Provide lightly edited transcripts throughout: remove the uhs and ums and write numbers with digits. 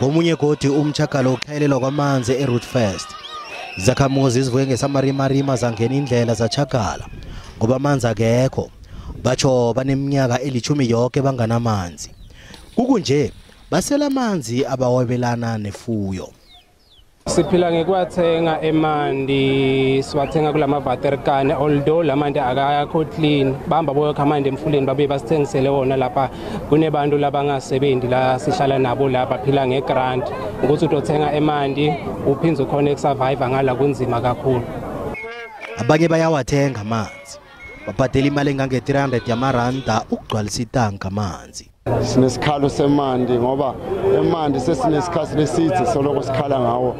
Komunye godi umtjhagalo wokutlhayelelwa kwamanzi eRoot First. Izakhamuzi zivuke ngesamarimarima zangena indlela zatjhagala ngoba amanzi akekho. Batjho baneminyaka eli-10 yoke banganamanzi. Kukunje basela amanzi abawabelana nefuyo. Siphila ngekuwathenga emanti, siwathenga kulama-waterkan, although lamanti akakho clean. Bahamba boyokha amanti emfuleni babuye basithengisele wona lapha. Kunebantu labangasebenzi la sihlala nabo la baphila nge-grant. Ukuthi utothenga emanti uphinde ukhone uku-survive ngala kunzima kakhulu. Abanye bayawathenga amanzi. Babhadela imali engange-300 yamaranda ukugcwalisa itanka amanzi. Sinesikhalo semanti ngoba emanti sesinesikhathi lesitsi soloko sikhala ngawo,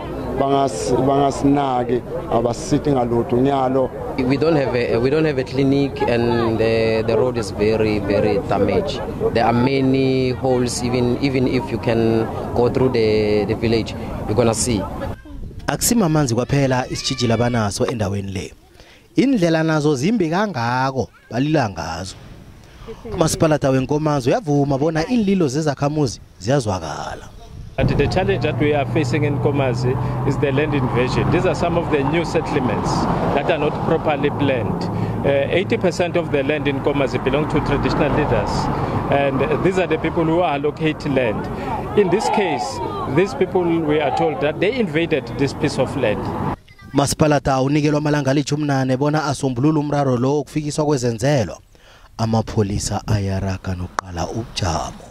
bangasinaki, abasisithi ngalutho nyalo. We don't have a clinic, and the road is very, very damaged. There are many holes. Even if you can go through the village, you're gonna see. Akusimamanzi kwaphela isitjhijilo abanaso endaweni le. Indlela nazo zimbi kangako balila ngazo. Umasipalata weNkomazi uyavuma bona iinlilo zezakhamuzi ziyazwakala. But the challenge that we are facing in Nkomazi is the land invasion. These are some of the new settlements that are not properly planned. 80% of the land in Nkomazi belong to traditional leaders, and these are the people who allocate land. In this case, these people, we are told that they invaded this piece of land. Masipalata unikelwa amalanga ali-18 bona asombulule umraro lo wokufikiswa kwezenzelwa. Amapholisa ayaraga nokuqala ubujamo.